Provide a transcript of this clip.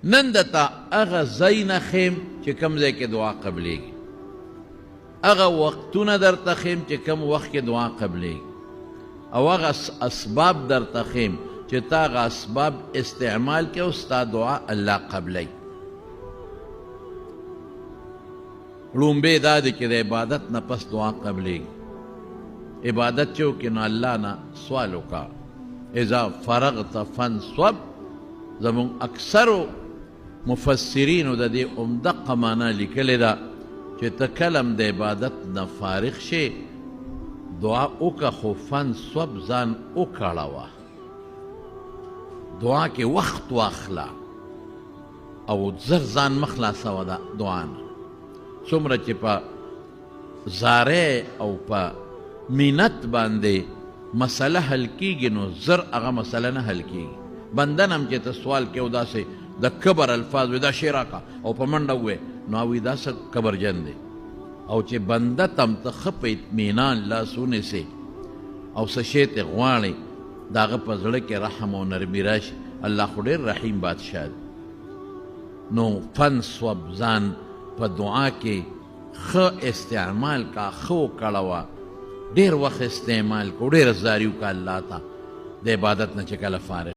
نن درته هغه ځایونه ښیم چې کوم ځای کې دعا قبلېږي، هغه وختونه درته ښیم چې کوم وخت کې دعا قبلېږي، او هغه اسباب درته ښیم چې تا هغه اسباب استعمال کړې او ستا دعا الله قبلوي. ړومبی دا دی چې د عبادت نه پس دعا قبلېږي. عبادت چې وکړې نو الله نه سوال وکړه، اذا فرغت فانصب. زموږ اکثرو مفسرینو د دې عمدقه معنا لیکلې ده چې ته کله هم د عبادت نه فارغ شې دعا وکړه، خو فانصب ځان وکړوه، دعا کې وخت واخله او زر ځان مه خلاصوه د دعا نه. څومره چې په زارۍ او په مینت باندې مسله حل کیږي نو زر هغه مسله نه حل کیږي. بنده نه هم چې ته سوال کوې او داسې د کبر الفاظ وي، دا شی راکړه او په منډه ووایې، نو هغه وایي دا څه کبرجن دی. او چې بنده ته هم ته ښه په اطمینان لاس ونیسې او څه شی ترې غواړې، د هغه په زړه کې رحم او نرمي راشي. الله خو ډېر رحیم بادشاه دی. نو فنصب، ځان په دعا کې ښه استعمال کا، ښه وکړوه، ډېر وخت استعمال کو، ډېره زاري وکړه الله ته د عبادت نه چې کله فارغ.